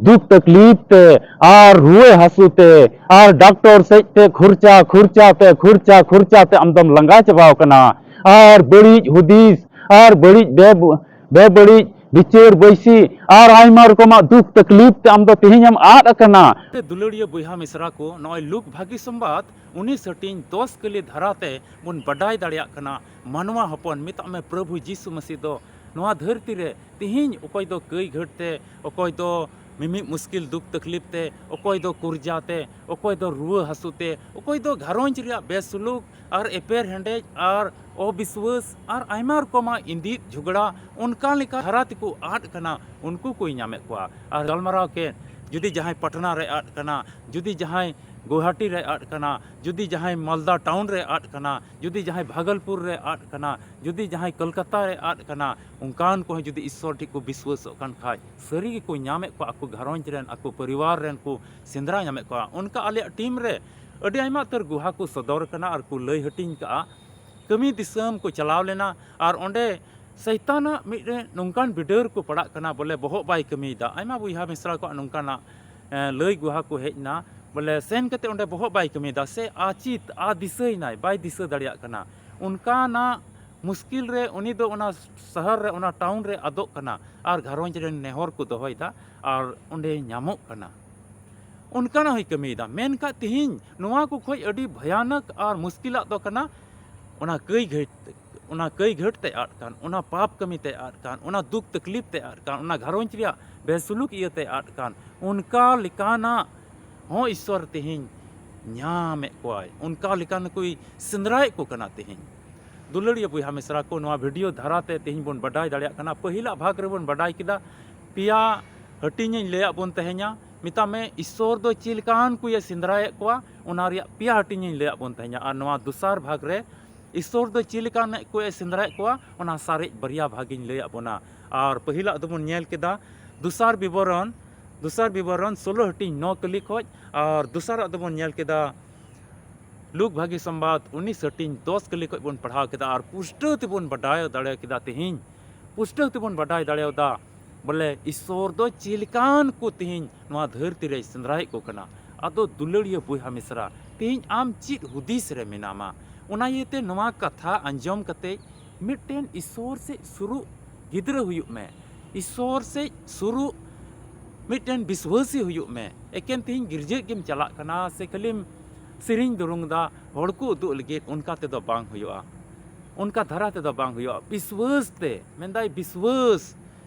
ᱫᱩᱠ ᱛᱟᱠᱞᱤᱯ ᱛᱮ ᱟᱨ ᱨᱩᱣᱟᱹ ᱦᱟᱹᱥᱩ ᱛᱮ ᱟᱨ ᱰᱟᱠᱛᱚᱨ ᱥᱮᱫ ᱛᱮ ᱠᱷᱚᱨᱪᱟ, ᱠᱷᱚᱨᱪᱟ ᱛᱮ, ᱠᱷᱚᱨᱪᱟ, ᱠᱷᱚᱨᱪᱟ ᱛᱮ ᱟᱢᱫᱚᱢ ᱞᱟᱸᱜᱟ ᱪᱟᱵᱟᱣ ᱠᱟᱱᱟ᱾ ᱟᱨ ᱵᱟᱹᱲᱤᱡ ᱦᱩᱫᱤᱥ ᱟᱨ ᱵᱟᱹᱲᱤᱡ ᱵᱮ-, ᱵᱮᱵᱟᱹᱲᱤᱡ ᱵᱤᱪᱟᱹᱨ ᱵᱟᱹᱭᱥᱤ ᱟᱨ ᱟᱭᱢᱟ ᱨᱚᱠᱚᱢᱟᱜ ᱫᱩᱠ ᱛᱟᱠᱞᱤᱯ ᱛᱮ ᱟᱢᱫᱚ ᱛᱮᱦᱮᱧ ᱮᱢ ᱟᱫ ᱟᱠᱟᱱᱟ᱾ ᱫᱩᱞᱟᱹᱲᱤᱭᱟᱹ ᱵᱚᱭᱦᱟ ᱢᱤᱥᱨᱟ ᱠᱚ, ᱱᱚᱜᱼᱚᱭ ᱞᱩᱠ ᱵᱷᱟᱹᱜᱤ ᱥᱚᱢᱵᱟᱫ ᱩᱱᱤᱥ ᱦᱟᱹᱴᱤᱧ ᱫᱚᱥ ᱠᱟᱹᱞᱤ ᱫᱷᱟᱨᱟ ᱛᱮ ᱵᱚᱱ ᱵᱟᱰᱟᱭ ᱫᱟᱲᱮᱭᱟᱜ ᱠᱟᱱᱟ᱾ ᱢᱟᱱᱣᱟ ᱦᱚᱯᱚᱱ, ᱢᱮᱛᱟᱜ ᱢᱮ ᱯᱨᱚᱵᱷᱩ ᱡᱤᱥᱩ ᱢᱟᱹᱥᱤ ᱫᱚ ᱱᱚᱣᱟ ᱫᱷᱟᱹᱨᱛᱤ ᱨᱮ ᱛᱤᱦᱤᱧ ᱚᱠᱚᱭ ᱫᱚ ᱠᱟᱹᱭ ᱜᱷᱟᱹᱴ ᱛᱮ, ᱚᱠᱚᱭ ᱫᱚ ᱢᱤᱢᱤᱫ ᱢᱩᱥᱠᱤᱞ ᱫᱩᱠ ᱛᱟᱠᱞᱤᱯ ᱛᱮ, ᱚᱠᱚᱭ ᱫᱚ ᱠᱩᱨᱡᱟ ᱛᱮ, ᱚᱠᱚᱭ ᱫᱚ ᱨᱩᱣᱟᱹ ᱦᱟᱹᱥᱩ ᱛᱮ, ᱚᱠᱚᱭ ᱫᱚ ᱜᱷᱟᱨᱚᱸᱡᱽ ᱨᱮᱭᱟᱜ ᱵᱮᱥᱩᱞᱩᱠ ᱟᱨ ᱮᱯᱮᱨ ᱦᱮᱸᱰᱮᱡ ᱟᱨ ᱚᱵᱤᱥᱣᱟᱹᱥ ᱟᱨ ᱟᱭᱢᱟ ᱨᱚᱠᱚᱢᱟᱜ ᱤᱸᱫᱤᱫ ᱡᱷᱚᱜᱽᱲᱟ ᱚᱱᱠᱟ ᱞᱮᱠᱟ ᱫᱷᱟᱨᱟ ᱛᱮᱠᱚ ᱟᱫ ᱠᱟᱱᱟ, ᱩᱱᱠᱩ ᱠᱚᱭ ᱧᱟᱢᱮᱫ ᱠᱚᱣᱟ᱾ ᱟᱨ ᱜᱟᱞᱢᱟᱨᱟᱣ ᱠᱮᱫ, ᱡᱩᱫᱤ ᱡᱟᱦᱟᱸᱭ ᱯᱟᱴᱱᱟ ᱨᱮ ᱟᱫ ᱠᱟᱱᱟ, ᱡᱩᱫᱤ ᱡᱟᱦᱟᱸᱭ ᱜᱳᱦᱟᱴᱤ ᱨᱮ ᱟᱫ ᱠᱟᱱᱟ, ᱡᱩᱫᱤ ᱡᱟᱦᱟᱸᱭ ᱢᱟᱞᱫᱟ ᱴᱟᱣᱩᱱ ᱨᱮ ᱟᱫ ᱠᱟᱱᱟ, ᱡᱩᱫᱤ ᱡᱟᱦᱟᱸᱭ ᱵᱷᱟᱜᱚᱞᱯᱩᱨ ᱨᱮ ᱟᱫ ᱠᱟᱱᱟ, ᱡᱩᱫᱤ ᱡᱟᱦᱟᱸᱭ ᱠᱚᱞᱠᱟᱛᱟ ᱨᱮ ᱟᱫ ᱠᱟᱱᱟ, ᱚᱱᱠᱟᱱ ᱠᱚᱦᱚᱸ ᱡᱩᱫᱤ ᱤᱥᱥᱚᱨ ᱴᱷᱮᱱ ᱠᱚ ᱵᱤᱥᱣᱟᱹᱥᱚᱜ ᱠᱟᱱ ᱠᱷᱟᱡ, ᱥᱟᱹᱨᱤ ᱜᱮᱠᱚ ᱧᱟᱢᱮᱫ ᱠᱚᱣᱟ, ᱟᱠᱚ ᱜᱷᱟᱨᱚᱸᱡᱽ ᱨᱮᱱ, ᱟᱠᱚ ᱯᱚᱨᱤᱵᱟᱨ ᱨᱮᱱ ᱠᱚ ᱥᱮᱸᱫᱽᱨᱟ ᱧᱟᱢᱮᱫ ᱠᱚᱣᱟ᱾ ᱚᱱᱠᱟ ᱟᱞᱮᱭᱟᱜ ᱴᱤᱢ ᱨᱮ ᱟᱹᱰᱤ ᱟᱭᱢᱟ ᱩᱛᱟᱹᱨ ᱜᱩᱦᱟ ᱠᱚ ᱥᱚᱫᱚᱨ ᱠᱟᱱᱟ ᱟᱨ ᱠᱚ ᱞᱟᱹᱭ ᱦᱟᱹᱴᱤᱧ ᱠᱟᱜᱼᱟ᱾ ᱠᱟᱹᱢᱤ ᱫᱤᱥᱚᱢ ᱠᱚ ᱪᱟᱞᱟᱣ ᱞᱮᱱᱟ ᱟᱨ ᱚᱸᱰᱮ ᱥᱟᱭᱛᱟᱱᱟᱜ ᱢᱤᱫᱴᱮᱱ ᱱᱚᱝᱠᱟᱱ ᱵᱤᱰᱟᱹᱣ ᱨᱮᱠᱚ ᱯᱟᱲᱟᱜ ᱠᱟᱱᱟ, ᱵᱚᱞᱮ ᱵᱚᱦᱚᱜ ᱵᱟᱭ ᱠᱟᱹᱢᱤᱭᱮᱫᱟ᱾ ᱟᱭᱢᱟ ᱵᱚᱭᱦᱟ ᱢᱤᱥᱨᱟ ᱠᱚᱣᱟᱜ ᱱᱚᱝᱠᱟᱱᱟᱜ, ᱮ, ᱞᱟᱹᱭ ᱜᱩᱦᱟ ᱠᱚ ᱦᱮᱡ ᱮᱱᱟ, ᱵᱚᱞᱮ ᱥᱮᱱ ᱠᱟᱛᱮ ᱚᱸᱰᱮ ᱵᱚᱦᱚᱜ ᱵᱟᱭ ᱠᱟᱹᱢᱤᱭᱮᱫᱟ, ᱥᱮ ᱟᱪᱤᱛ ᱟ ᱫᱤᱥᱟᱹᱭᱮᱱᱟᱭ, ᱵᱟᱭ ᱫᱤᱥᱟᱹ ᱫᱟᱲᱮᱭᱟᱜ ᱠᱟᱱᱟ᱾ ᱚᱱᱠᱟᱱᱟᱜ ᱢᱩᱥᱠᱤᱞ ᱨᱮ ᱩᱱᱤ ᱫᱚ ᱚᱱᱟ ᱥᱚᱦᱚᱨ ᱨᱮ, ᱚᱱᱟ ᱴᱟᱣᱩᱱ ᱨᱮ ᱟᱫᱚᱜ ᱠᱟᱱᱟ ᱟᱨ ᱜᱷᱟᱨᱚᱸᱡᱽ ᱨᱮᱱ ᱱᱮᱦᱚᱨ ᱠᱚ ᱫᱚᱦᱚᱭᱮᱫᱟ ᱟᱨ ᱚᱸᱰᱮ ᱧᱟᱢᱚᱜ ᱠᱟᱱᱟ᱾ ᱚᱱᱠᱟᱱᱟᱜ ᱦᱚᱸᱭ ᱠᱟᱹᱢᱤᱭᱮᱫᱟ᱾ ᱢᱮᱱᱠᱷᱟᱱ ᱛᱤᱦᱤᱧ ᱱᱚᱣᱟ ᱠᱚ ᱠᱷᱚᱡ ᱟᱹᱰᱤ ᱵᱷᱚᱭᱟᱱᱚᱠ ᱟᱨ ᱢᱩᱥᱠᱤᱞᱟᱜ ᱫᱚ ᱠᱟᱱᱟ ᱚᱱᱟ ᱠᱟᱹᱭ ᱜᱷᱟᱹᱴ, ᱚᱱᱟ ᱠᱟᱹᱭ ᱜᱷᱟᱹᱴ ᱛᱮ ᱟᱫ ᱠᱟᱱ, ᱚᱱᱟ ᱯᱟᱯ ᱠᱟᱹᱢᱤ ᱛᱮ ᱟᱫ ᱠᱟᱱ, ᱚᱱᱟ ᱫᱩᱠ ᱛᱟᱠᱞᱤᱯ ᱛᱮ ᱟᱫ ᱠᱟᱱ, ᱚᱱᱟ ᱜᱷᱟᱨᱚᱸᱡᱽ ᱨᱮᱭᱟᱜ ᱵᱮᱥᱩᱞᱩᱠ ᱤᱭᱟᱹ ᱛᱮ ᱟᱫ ᱠᱟᱱ, ᱚᱱᱠᱟ ᱞᱮᱠᱟᱱᱟᱜ ᱦᱚᱸ ᱤᱥᱥᱚᱨ ᱛᱮᱦᱮᱧ ᱧᱟᱢᱮᱫ ᱠᱚᱣᱟᱭ, ᱚᱱᱠᱟ ᱞᱮᱠᱟᱱ ᱠᱚᱭ ᱥᱮᱸᱫᱽᱨᱟᱭᱮᱫ ᱠᱚ ᱠᱟᱱᱟ ᱛᱮᱦᱮᱧ᱾ ᱫᱩᱞᱟᱹᱲᱤᱭᱟᱹ ᱵᱚᱭᱦᱟ ᱢᱤᱥᱨᱟ ᱠᱚ, ᱱᱚᱣᱟ ᱵᱷᱤᱰᱤᱭᱳ ᱫᱷᱟᱨᱟ ᱛᱮ ᱛᱮᱦᱮᱧ ᱵᱚᱱ ᱵᱟᱰᱟᱭ ᱫᱟᱲᱮᱭᱟᱜ ᱠᱟᱱᱟ᱾ ᱯᱟᱹᱦᱤᱞᱟᱜ ᱵᱷᱟᱜᱽ ᱨᱮᱵᱚᱱ ᱵᱟᱰᱟᱭ ᱠᱮᱫᱟ, ᱯᱮᱭᱟ ᱦᱟᱹᱴᱤᱧ ᱤᱧ ᱞᱟᱹᱭᱟᱫ ᱵᱚᱱ ᱛᱟᱦᱮᱧᱟ᱾ ᱢᱮᱛᱟᱜ ᱢᱮ, ᱤᱥᱥᱚᱨ ᱫᱚ ᱪᱮᱫ ᱞᱮᱠᱟᱱ ᱠᱚᱭᱮ ᱥᱮᱸᱫᱽᱨᱟᱭᱮᱫ ᱠᱚᱣᱟ, ᱚᱱᱟ ᱨᱮᱭᱟᱜ ᱯᱮᱭᱟ ᱦᱟᱹᱴᱤᱧ ᱤᱧ ᱞᱟᱹᱭᱟᱫ ᱵᱚᱱ ᱛᱟᱦᱮᱧᱟ᱾ ᱟᱨ ᱱᱚᱣᱟ ᱫᱚᱥᱟᱨ ᱵᱷᱟᱜᱽ ᱨᱮ ᱤᱥᱥᱚᱨ ᱫᱚ ᱪᱮᱫ ᱞᱮᱠᱟᱱ ᱠᱚᱭᱮ ᱥᱮᱸᱫᱽᱨᱟᱭᱮᱫ ᱠᱚᱣᱟ, ᱚᱱᱟ ᱥᱟᱨᱮᱡ ᱵᱟᱨᱭᱟ ᱵᱷᱟᱜᱽ ᱤᱧ ᱞᱟᱹᱭᱟᱫ ᱵᱚᱱᱟ᱾ ᱟᱨ ᱯᱟᱹᱦᱤᱞᱟᱜ ᱫᱚᱵᱚᱱ ᱧᱮᱞ ᱠᱮᱫᱟ ᱫᱚᱥᱟᱨ ᱵᱤᱵᱚᱨᱚᱱ, ᱫᱚᱥᱟᱨ ᱵᱤᱵᱚᱨᱚᱱ ᱥᱳᱞᱳ ᱦᱟᱹᱴᱤᱧ ᱱᱚ ᱠᱟᱹᱞᱤ ᱠᱷᱚᱡ, ᱟᱨ ᱫᱚᱥᱟᱨᱟᱜ ᱫᱚᱵᱚᱱ ᱧᱮᱞ ᱠᱮᱫᱟ ᱞᱩᱠ ᱵᱷᱟᱹᱜᱤ ᱥᱚᱢᱵᱟᱫ ᱩᱱᱤᱥ ᱦᱟᱹᱴᱤᱧ ᱫᱚᱥ ᱠᱟᱹᱞᱤ ᱠᱷᱚᱡ ᱵᱚᱱ ᱯᱟᱲᱦᱟᱣ ᱠᱮᱫᱟ᱾ ᱟᱨ ᱯᱩᱥᱴᱟᱹᱣ ᱛᱮᱵᱚᱱ ᱵᱟᱰᱟᱭ ᱫᱟᱲᱮ ᱠᱮᱫᱟ, ᱛᱮᱦᱮᱧ ᱯᱩᱥᱴᱟᱹᱣ ᱛᱮᱵᱚᱱ ᱵᱟᱰᱟᱭ ᱫᱟᱲᱮᱭᱟᱫᱟ ᱵᱚᱞᱮ ᱤᱥᱥᱚᱨ ᱫᱚ ᱪᱮᱫ ᱞᱮᱠᱟᱱ ᱠᱚ ᱛᱮᱦᱮᱧ ᱱᱚᱣᱟ ᱫᱷᱟᱹᱨᱛᱤ ᱨᱮᱭ ᱥᱮᱸᱫᱽᱨᱟᱭᱮᱫ ᱠᱚ ᱠᱟᱱᱟ᱾ ᱟᱫᱚ ᱫᱩᱞᱟᱹᱲᱤᱭᱟᱹ ᱵᱚᱭᱦᱟ ᱢᱤᱥᱨᱟ, ᱛᱮᱦᱮᱧ ᱟᱢ ᱪᱮᱫ ᱦᱩᱫᱤᱥ ᱨᱮ ᱢᱮᱱᱟᱢᱟ? ᱚᱱᱟ ᱤᱭᱟᱹᱛᱮ ᱱᱚᱣᱟ ᱠᱟᱛᱷᱟ ᱟᱸᱡᱚᱢ ᱠᱟᱛᱮ ᱢᱤᱫᱴᱮᱱ ᱤᱥᱥᱚᱨ ᱥᱮᱫ ᱥᱩᱨᱩᱜ ᱜᱤᱫᱽᱨᱟᱹ ᱦᱩᱭᱩᱜ ᱢᱮ, ᱤᱥᱥᱚᱨ ᱥᱮᱫ ᱥᱩᱨᱩᱜ ᱢᱤᱫᱴᱮᱱ ᱵᱤᱥᱣᱟᱹᱥᱤ ᱦᱩᱭᱩᱜ ᱢᱮ᱾ ᱮᱠᱮᱱ ᱛᱮᱦᱮᱧ ᱜᱤᱨᱡᱟᱹ ᱜᱮᱢ ᱪᱟᱞᱟᱜ ᱠᱟᱱᱟ ᱥᱮ ᱠᱷᱟᱹᱞᱤᱢ ᱥᱮᱨᱮᱧ ᱫᱩᱨᱩᱝ ᱫᱟ ᱦᱚᱲ ᱠᱚ ᱩᱫᱩᱜ ᱞᱟᱹᱜᱤᱫ, ᱚᱱᱠᱟ ᱛᱮᱫᱚ ᱵᱟᱝ ᱦᱩᱭᱩᱜᱼᱟ᱾ ᱚᱱᱠᱟ ᱫᱷᱟᱨᱟ ᱛᱮᱫᱚ ᱵᱟᱝ ᱦᱩᱭᱩᱜᱼᱟ᱾ ᱵᱤᱥᱣᱟᱹᱥ ᱛᱮ, ᱢᱮᱱᱫᱟᱭ ᱵᱤᱥᱣᱟᱹᱥ,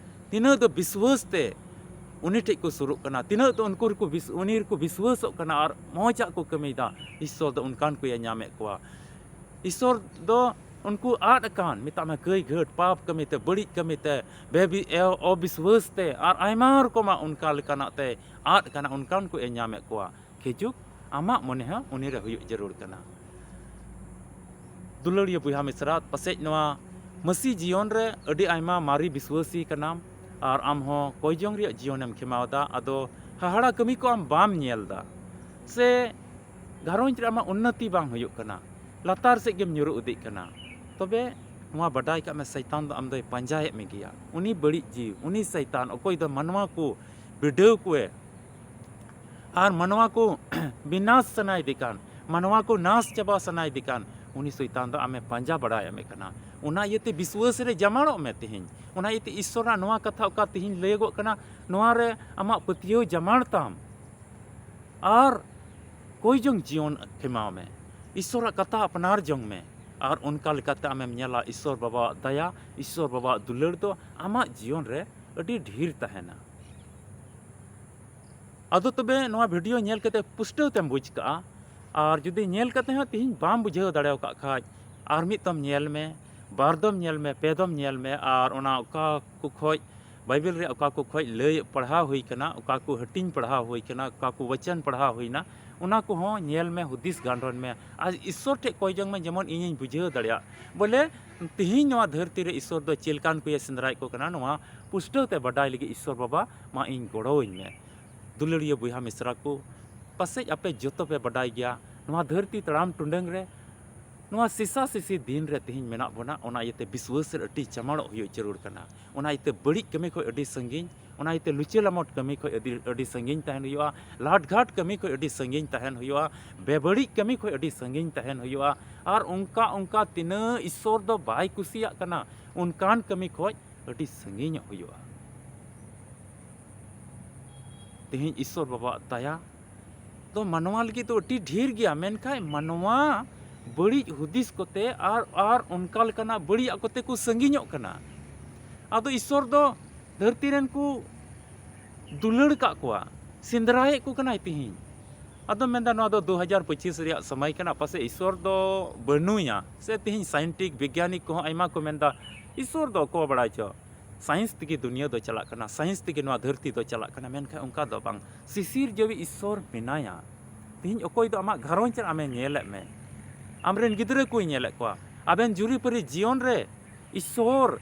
ᱛᱤᱱᱟᱹᱜ ᱫᱚ ᱵᱤᱥᱣᱟᱹᱥ ᱛᱮ ᱩᱱᱤ ᱴᱷᱮᱡ ᱠᱚ ᱥᱩᱨᱩᱜ ᱠᱟᱱᱟ, ᱛᱤᱱᱟᱹᱜ ᱫᱚ ᱩᱱᱠᱩ ᱨᱮᱠᱚ ᱵᱤᱥ-, ᱩᱱᱤ ᱨᱮᱠᱚ ᱵᱤᱥᱣᱟᱹᱥᱚᱜ ᱠᱟᱱᱟ ᱟᱨ ᱢᱚᱡᱟᱜ ᱠᱚ ᱠᱟᱹᱢᱤᱭᱮᱫᱟ, ᱤᱥᱥᱚᱨ ᱫᱚ ᱚᱱᱠᱟᱱ ᱠᱚᱭ ᱧᱟᱢᱮᱫ ᱠᱚᱣᱟ᱾ ᱤᱥᱥᱚᱨ ᱫᱚ ᱩᱱᱠᱩ ᱟᱫ ᱟᱠᱟᱱ, ᱢᱮᱛᱟᱜ ᱢᱮ, ᱠᱟᱹᱭ ᱜᱷᱟᱹᱴ, ᱯᱟᱯ ᱠᱟᱹᱢᱤ ᱛᱮ, ᱵᱟᱹᱲᱤᱡ ᱠᱟᱹᱢᱤ ᱛᱮ, ᱵᱮᱵᱤ-, ᱮ-, ᱚᱵᱤᱥᱣᱟᱹᱥ ᱛᱮ ᱟᱨ ᱟᱭᱢᱟ ᱨᱚᱠᱚᱢᱟᱜ ᱚᱱᱠᱟ ᱞᱮᱠᱟᱱᱟᱜ ᱛᱮ ᱟᱫ ᱟᱠᱟᱱᱟ, ᱚᱱᱠᱟᱱ ᱠᱚᱭ ᱧᱟᱢᱮᱫ ᱠᱚᱣᱟ᱾ ᱠᱷᱤᱡᱩᱜ, ᱟᱢᱟᱜ ᱢᱚᱱᱮ ᱦᱚᱸ ᱩᱱᱤ ᱨᱮ ᱦᱩᱭᱩᱜ ᱡᱟᱹᱨᱩᱲ ᱠᱟᱱᱟ᱾ ᱫᱩᱞᱟᱹᱲᱤᱭᱟᱹ ᱵᱚᱭᱦᱟ ᱢᱤᱥᱨᱟ, ᱯᱟᱥᱮᱡ ᱱᱚᱣᱟ ᱢᱟᱹᱥᱤ ᱡᱤᱭᱚᱱ ᱨᱮ ᱟᱹᱰᱤ ᱟᱭᱢᱟ ᱢᱟᱨᱮ ᱵᱤᱥᱣᱟᱹᱥᱤ ᱠᱟᱱᱟᱢ ᱟᱨ ᱟᱢ ᱦᱚᱸ ᱠᱚᱭ ᱡᱚᱝ ᱨᱮᱭᱟᱜ ᱡᱤᱭᱚᱱᱮᱢ ᱠᱷᱮᱢᱟᱣ ᱮᱫᱟ᱾ ᱟᱫᱚ ᱦᱟᱦᱟᱲᱟ ᱠᱟᱹᱢᱤ ᱠᱚ ᱟᱢ ᱵᱟᱢ ᱧᱮᱞ ᱮᱫᱟ, ᱥᱮ ᱜᱷᱟᱨᱚᱸᱡᱽ ᱨᱮ ᱟᱢᱟᱜ ᱩᱱᱱᱚᱛᱤ ᱵᱟᱝ ᱦᱩᱭᱩᱜ ᱠᱟᱱᱟ, ᱞᱟᱛᱟᱨ ᱥᱮᱫ ᱜᱮᱢ ᱧᱩᱨᱩ ᱤᱫᱤᱜ ᱠᱟᱱᱟ᱾ ᱛᱚᱵᱮ ᱱᱚᱣᱟ ᱵᱟᱰᱟᱭ ᱠᱟᱜ ᱢᱮ, ᱥᱟᱭᱛᱟᱱ ᱫᱚ ᱟᱢ ᱫᱚᱭ ᱯᱟᱸᱡᱟᱭᱮᱫ ᱢᱮ ᱜᱮᱭᱟ᱾ ᱩᱱᱤ ᱵᱟᱹᱲᱤᱡ ᱡᱤᱣᱤ, ᱩᱱᱤ ᱥᱟᱭᱛᱟᱱ, ᱚᱠᱚᱭ ᱫᱚ ᱢᱟᱱᱣᱟ ᱠᱚ ᱵᱤᱰᱟᱹᱣ ᱠᱚᱣᱮ ᱟᱨ ᱢᱟᱱᱣᱟ ᱠᱚ ᱵᱤᱱᱟᱥ ᱥᱟᱱᱟᱭᱮᱫᱮ ᱠᱟᱱ, ᱢᱟᱱᱣᱟ ᱠᱚ ᱱᱟᱥ ᱪᱟᱵᱟ ᱥᱟᱱᱟᱭᱮᱫᱮ ᱠᱟᱱ, ᱩᱱᱤ ᱥᱚᱭᱛᱟᱱ ᱫᱚ ᱟᱢᱮ ᱯᱟᱸᱡᱟ ᱵᱟᱲᱟᱭᱮᱫ ᱢᱮ ᱠᱟᱱᱟ᱾ ᱚᱱᱟ ᱤᱭᱟᱹᱛᱮ ᱵᱤᱥᱣᱟᱹᱥ ᱨᱮ ᱡᱟᱢᱟᱲᱚᱜ ᱢᱮ ᱛᱮᱦᱮᱧ᱾ ᱚᱱᱟ ᱤᱭᱟᱹᱛᱮ ᱤᱥᱥᱚᱨᱟᱜ ᱱᱚᱣᱟ ᱠᱟᱛᱷᱟ ᱚᱠᱟ ᱛᱮᱦᱮᱧ ᱞᱟᱹᱭᱟᱹᱜᱚᱜ ᱠᱟᱱᱟ, ᱱᱚᱣᱟ ᱨᱮ ᱟᱢᱟᱜ ᱯᱟᱹᱛᱭᱟᱹᱣ ᱡᱟᱢᱟᱲ ᱛᱟᱢ ᱟᱨ ᱠᱚᱭ ᱡᱚᱝ ᱡᱤᱭᱚᱱ ᱠᱷᱮᱢᱟᱣ ᱢᱮ᱾ ᱤᱥᱥᱚᱨᱟᱜ ᱠᱟᱛᱷᱟ ᱟᱯᱱᱟᱨ ᱡᱚᱝ ᱢᱮ ᱟᱨ ᱚᱱᱠᱟ ᱞᱮᱠᱟᱛᱮ ᱟᱢᱮᱢ ᱧᱮᱞᱟ ᱤᱥᱥᱚᱨ ᱵᱟᱵᱟᱣᱟᱜ ᱫᱟᱭᱟ, ᱤᱥᱥᱚᱨ ᱵᱟᱵᱟᱣᱟᱜ ᱫᱩᱞᱟᱹᱲ ᱫᱚ ᱟᱢᱟᱜ ᱡᱤᱭᱚᱱ ᱨᱮ ᱟᱹᱰᱤ ᱰᱷᱮᱨ ᱛᱟᱦᱮᱱᱟ᱾ ᱟᱫᱚ ᱛᱚᱵᱮ ᱱᱚᱣᱟ ᱵᱷᱤᱰᱤᱭᱳ ᱧᱮᱞ ᱠᱟᱛᱮ ᱯᱩᱥᱴᱟᱹᱣ ᱛᱮᱢ ᱵᱩᱡᱽ ᱠᱟᱜᱼᱟ, ᱟᱨ ᱡᱩᱫᱤ ᱧᱮᱞ ᱠᱟᱛᱮ ᱦᱚᱸ ᱛᱮᱦᱮᱧ ᱵᱟᱢ ᱵᱩᱡᱷᱟᱹᱣ ᱫᱟᱲᱮ ᱟᱠᱟᱫ ᱠᱷᱟᱡ, ᱟᱨ ᱢᱤᱫ ᱫᱚᱢ ᱧᱮᱞ ᱢᱮ, ᱵᱟᱨ ᱫᱚᱢ ᱧᱮᱞ ᱢᱮ, ᱯᱮ ᱫᱚᱢ ᱧᱮᱞ ᱢᱮ, ᱟᱨ ᱚᱱᱟ ᱚᱠᱟ ᱠᱚ ᱠᱷᱚᱡ ᱵᱟᱭᱵᱮᱞ ᱨᱮ ᱚᱠᱟ ᱠᱚ ᱠᱷᱚᱡ ᱞᱟᱹᱭ ᱯᱟᱲᱦᱟᱣ ᱦᱩᱭ ᱠᱟᱱᱟ, ᱚᱠᱟ ᱠᱚ ᱦᱟᱹᱴᱤᱧ ᱯᱟᱲᱦᱟᱣ ᱦᱩᱭ ᱠᱟᱱᱟ, ᱚᱠᱟ ᱠᱚ ᱵᱚᱪᱚᱱ ᱯᱟᱲᱦᱟᱣ ᱦᱩᱭᱱᱟ, ᱚᱱᱟ ᱠᱚᱦᱚᱸ ᱧᱮᱞ ᱢᱮ, ᱦᱩᱫᱤᱥ ᱜᱟᱱᱰᱚᱱ ᱢᱮ, ᱟᱨ ᱤᱥᱥᱚᱨ ᱴᱷᱮᱡ ᱠᱚᱭ ᱡᱚᱝ ᱢᱮ, ᱡᱮᱢᱚᱱ ᱤᱧᱤᱧ ᱵᱩᱡᱷᱟᱹᱣ ᱫᱟᱲᱮᱭᱟᱜ᱾ ᱵᱚᱞᱮ ᱛᱮᱦᱮᱧ ᱱᱚᱣᱟ ᱫᱷᱟᱹᱨᱛᱤ ᱨᱮ ᱤᱥᱥᱚᱨ ᱫᱚ ᱪᱮᱫ ᱞᱮᱠᱟᱱ ᱠᱚᱭᱮ ᱥᱮᱸᱫᱽᱨᱟᱭᱮᱫ ᱠᱚ ᱠᱟᱱᱟ, ᱱᱚᱣᱟ ᱯᱩᱥᱴᱟᱹᱣ ᱛᱮ ᱵᱟᱰᱟᱭ ᱞᱟᱹᱜᱤᱫ ᱤᱥᱥᱚᱨ ᱵᱟᱵᱟ ᱢᱟ ᱤᱧ ᱜᱚᱲᱚᱣᱟᱹᱧ ᱢᱮ᱾ ᱫᱩᱞᱟᱹᱲᱤᱭᱟᱹ ᱵᱚᱭᱦᱟ ᱢᱤᱥᱨᱟ ᱠᱚ, ᱯᱟᱥᱮᱡ ᱟᱯᱮ ᱡᱚᱛᱚ ᱯᱮ ᱵᱟᱰᱟᱭ ᱜᱮᱭᱟ, ᱱᱚᱣᱟ ᱫᱷᱟᱹᱨᱛᱤ ᱛᱟᱲᱟᱢ ᱴᱩᱰᱟᱹᱝ ᱨᱮ ᱱᱚᱣᱟ ᱥᱤᱥᱟ ᱥᱤᱥᱤ ᱫᱤᱱ ᱨᱮ ᱛᱮᱦᱮᱧ ᱢᱮᱱᱟᱜ ᱵᱚᱱᱟ, ᱚᱱᱟ ᱤᱭᱟᱹᱛᱮ ᱵᱤᱥᱣᱟᱹᱥ ᱨᱮ ᱟᱹᱰᱤ ᱪᱟᱢᱟᱲᱚᱜ ᱦᱩᱭᱩᱜ ᱡᱟᱹᱨᱩᱲ ᱠᱟᱱᱟ᱾ ᱚᱱᱟ ᱤᱭᱟᱹᱛᱮ ᱵᱟᱹᱲᱤᱡ ᱠᱟᱹᱢᱤ ᱠᱷᱚᱱ ᱟᱹᱰᱤ ᱥᱟᱺᱜᱤᱧ, ᱚᱱᱟ ᱤᱭᱟᱹᱛᱮ ᱞᱩᱪᱟᱹ ᱞᱟᱢᱚᱴ ᱠᱟᱹᱢᱤ ᱠᱷᱚᱱ ᱟᱹᱰᱤ, ᱟᱹᱰᱤ ᱥᱟᱺᱜᱤᱧ ᱛᱟᱦᱮᱱ ᱦᱩᱭᱩᱜᱼᱟ, ᱞᱟᱴᱜᱷᱟᱴ ᱠᱟᱹᱢᱤ ᱠᱷᱚᱱ ᱟᱹᱰᱤ ᱥᱟᱺᱜᱤᱧ ᱛᱟᱦᱮᱱ ᱦᱩᱭᱩᱜᱼᱟ, ᱵᱮᱵᱟᱹᱲᱤᱡ ᱠᱟᱹᱢᱤ ᱠᱷᱚᱱ ᱟᱹᱰᱤ ᱥᱟᱺᱜᱤᱧ ᱛᱟᱦᱮᱱ ᱦᱩᱭᱩᱜᱼᱟ᱾ ᱟᱨ ᱚᱱᱠᱟ ᱚᱱᱠᱟ ᱛᱤᱱᱟᱹᱜ ᱤᱥᱥᱚᱨ ᱫᱚ ᱵᱟᱭ ᱠᱩᱥᱤᱭᱟᱜ ᱠᱟᱱᱟ, ᱚᱱᱠᱟᱱ ᱠᱟᱹᱢᱤ ᱠᱷᱚᱱ ᱟᱹᱰᱤ ᱥᱟᱺᱜᱤᱧᱚᱜ ᱦᱩᱭᱩᱜᱼᱟ᱾ ᱛᱮᱦᱮᱧ ᱤᱥᱥᱚᱨ ᱵᱟᱵᱟᱣᱟᱜ ᱫᱟᱭᱟ ᱫᱚ ᱢᱟᱱᱣᱟ ᱞᱟᱹᱜᱤᱫ ᱫᱚ ᱟᱹᱰᱤ ᱰᱷᱮᱨ ᱜᱮᱭᱟ, ᱢᱮᱱᱠᱷᱟᱱ ᱢᱟᱱᱣᱟ ᱵᱟᱹᱲᱤᱡ ᱦᱩᱫᱤᱥ ᱠᱚᱛᱮ ᱟᱨ, ᱟᱨ ᱚᱱᱠᱟ ᱞᱮᱠᱟᱱᱟᱜ ᱵᱟᱹᱲᱤᱡᱟᱜ ᱠᱚᱛᱮ ᱠᱚ ᱥᱟᱺᱜᱤᱧᱚᱜ ᱠᱟᱱᱟ᱾ ᱟᱫᱚ ᱤᱥᱥᱚᱨ ᱫᱚ ᱫᱷᱟᱹᱨᱛᱤ ᱨᱮᱱ ᱠᱚ ᱫᱩᱞᱟᱹᱲ ᱠᱟᱜ ᱠᱚᱣᱟ, ᱥᱮᱸᱫᱽᱨᱟᱭᱮᱫ ᱠᱚ ᱠᱟᱱᱟᱭ ᱛᱤᱦᱤᱧ᱾ ᱟᱫᱚ ᱢᱮᱱᱫᱟ, ᱱᱚᱣᱟ ᱫᱚ ᱫᱩ ᱦᱟᱡᱟᱨ ᱯᱚᱸᱪᱤᱥ ᱨᱮᱭᱟᱜ ᱥᱚᱢᱚᱭ ᱠᱟᱱᱟ, ᱯᱟᱥᱮᱡ ᱤᱥᱥᱚᱨ ᱫᱚ ᱵᱟᱹᱱᱩᱭᱟ᱾ ᱥᱮ ᱛᱤᱦᱤᱧ ᱥᱟᱭᱮᱱᱴᱤᱠ ᱵᱤᱜᱽᱜᱟᱱᱤᱠ ᱠᱚᱦᱚᱸ ᱟᱭᱢᱟ ᱠᱚ ᱢᱮᱱᱫᱟ, ᱤᱥᱥᱚᱨ ᱫᱚ ᱚᱠᱚᱭ ᱵᱟᱲᱟᱭ ᱪᱚ, ᱥᱟᱭᱮᱱᱥ ᱛᱮᱜᱮ ᱫᱩᱱᱤᱭᱟᱹ ᱫᱚ ᱪᱟᱞᱟᱜ ᱠᱟᱱᱟ, ᱥᱟᱭᱮᱱᱥ ᱛᱮᱜᱮ ᱱᱚᱣᱟ ᱫᱷᱟᱹᱨᱛᱤ ᱫᱚ ᱪᱟᱞᱟᱜ ᱠᱟᱱᱟ᱾ ᱢᱮᱱᱠᱷᱟᱱ ᱚᱱᱠᱟ ᱫᱚ ᱵᱟᱝ, ᱥᱤᱥᱤᱨ ᱡᱟᱹᱣᱤ ᱤᱥᱥᱚᱨ ᱢᱮᱱᱟᱭᱟ᱾ ᱛᱤᱦᱤᱧ ᱚᱠᱚᱭ ᱫᱚ ᱟᱢᱟᱜ ᱜᱷᱟᱨᱚᱸᱡᱽ ᱨᱮ ᱟᱢᱮ ᱧᱮᱞᱮᱫ ᱢᱮ, ᱟᱢᱨᱮᱱ ᱜᱤᱫᱽᱨᱟᱹ ᱠᱚᱭ ᱧᱮᱞᱮᱫ ᱠᱚᱣᱟ, ᱟᱵᱮᱱ ᱡᱩᱨᱤᱯᱟᱹᱨᱤ ᱡᱤᱭᱚᱱ ᱨᱮ ᱤᱥᱥᱚᱨ